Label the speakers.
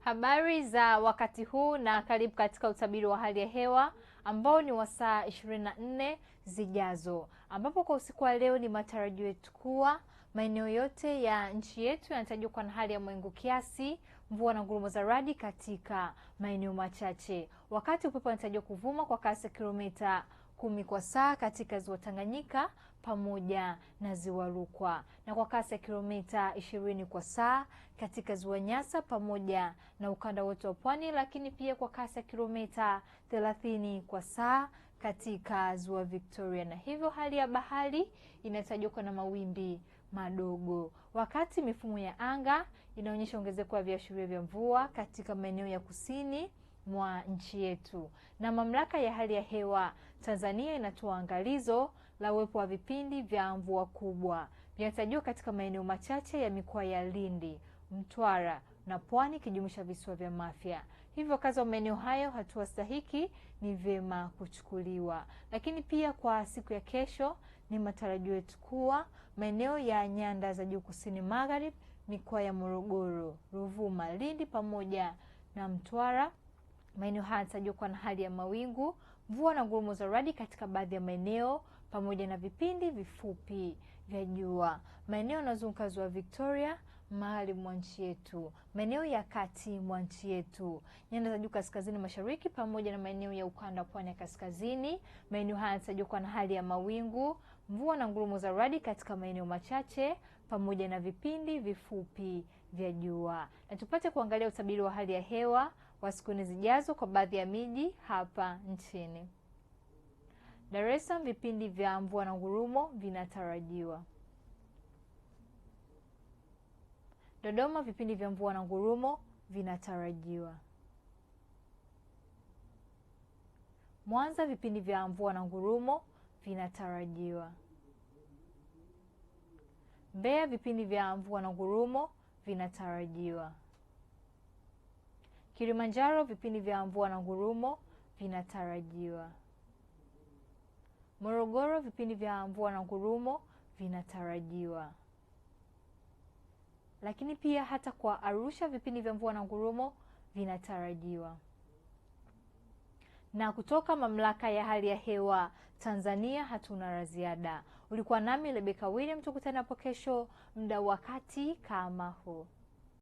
Speaker 1: Habari za wakati huu na karibu katika utabiri wa hali ya hewa ambao ni wa saa 24 zijazo, ambapo kwa usiku wa leo ni matarajio yetu kuwa maeneo yote ya nchi yetu yanatarajiwa kuwa na hali ya mawingu kiasi, mvua na ngurumo za radi katika maeneo machache, wakati upepo unatarajiwa kuvuma kwa kasi ya kilomita 10 kwa saa katika ziwa Tanganyika pamoja na ziwa Rukwa, na kwa kasi ya kilomita 20 kwa saa katika ziwa Nyasa pamoja na ukanda wote wa pwani, lakini pia kwa kasi ya kilomita 30 kwa saa katika ziwa Victoria, na hivyo hali ya bahari inatajwa kuwa na mawimbi madogo, wakati mifumo ya anga inaonyesha ongezeko la viashiria vya mvua katika maeneo ya kusini mwa nchi yetu. Na mamlaka ya hali ya hewa Tanzania inatoa angalizo la uwepo wa vipindi vya mvua kubwa vinatarajiwa katika maeneo machache ya mikoa ya Lindi, Mtwara na Pwani ikijumuisha visiwa vya Mafia. Hivyo wakazi wa maeneo hayo, hatua stahiki ni vyema kuchukuliwa. Lakini pia kwa siku ya kesho ni matarajio yetu kuwa maeneo ya nyanda za juu kusini magharibi, mikoa ya Morogoro, Ruvuma, Lindi pamoja na Mtwara, maeneo haya yanatarajiwa kuwa na hali ya mawingu, mvua na ngurumo za radi katika baadhi ya maeneo pamoja na vipindi vifupi vya jua. Maeneo yanayozunguka ziwa Victoria, magharibi mwa nchi yetu, maeneo ya kati mwa nchi yetu, nyanda za juu kaskazini mashariki pamoja na maeneo ya ukanda wa pwani ya kaskazini, maeneo haya yanatarajiwa kuwa na hali ya mawingu, mvua na ngurumo za radi katika maeneo machache pamoja na vipindi vifupi vya jua. Na tupate kuangalia utabiri wa hali ya hewa wa siku nne zijazo kwa baadhi ya miji hapa nchini. Dar es Salaam, vipindi vya mvua na ngurumo vinatarajiwa. Dodoma, vipindi vya mvua na ngurumo vinatarajiwa. Mwanza, vipindi vya mvua na ngurumo vinatarajiwa. Mbeya, vipindi vya mvua na ngurumo vinatarajiwa. Kilimanjaro, vipindi vya mvua na ngurumo vinatarajiwa. Morogoro, vipindi vya mvua na ngurumo vinatarajiwa. Lakini pia hata kwa Arusha vipindi vya mvua na ngurumo vinatarajiwa. Na kutoka Mamlaka ya Hali ya Hewa Tanzania hatuna la ziada. Ulikuwa nami Rebecca William, tukutane hapo kesho muda wakati kama huu.